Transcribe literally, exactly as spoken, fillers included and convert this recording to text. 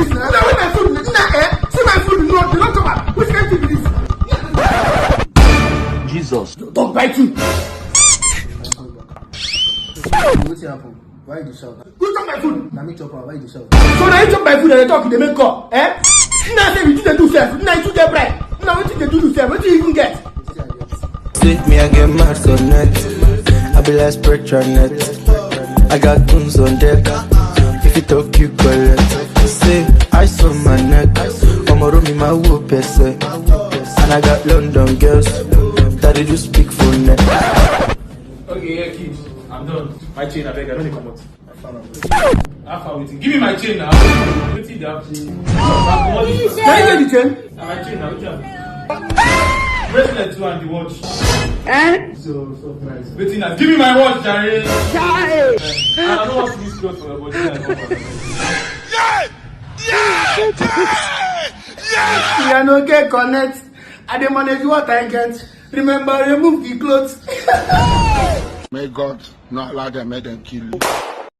Now when my food, now, eh? See my food, no, they don't talk about which kind thing be this. Jesus. Dog bite you. Wetin happen? Why you dey shout? Who chop my food? Na me chop am. Why you dey shout? So na you chop my food and you talk, you dey make call, eh? Now say you too dey do self. Now you too get pride. Now wetin you dey do yourself? Wetin you even get? See me, I get mad connect. I be like spiritual net. I got goons on deck. If you talk, you collect. Say, ice on my neck. I'm a room in my whoop, say. And I got London girls that they do speak for net. Okay, yeah, kid, I'm done. My chain, I beg, I don't need come out. How far waiting? Give me my chain now. Waiting there. Can you get the chain? Na my chain now. Which one? Bracelet too and the watch. Eh? So, so nice. Waiting now. Give me my watch, Jare. Jare! I don't want this cloth for your body. I don't want it. I no get connect. I dey manage what I get. Remember, remove the clothes. May God not allow them, make them kill you.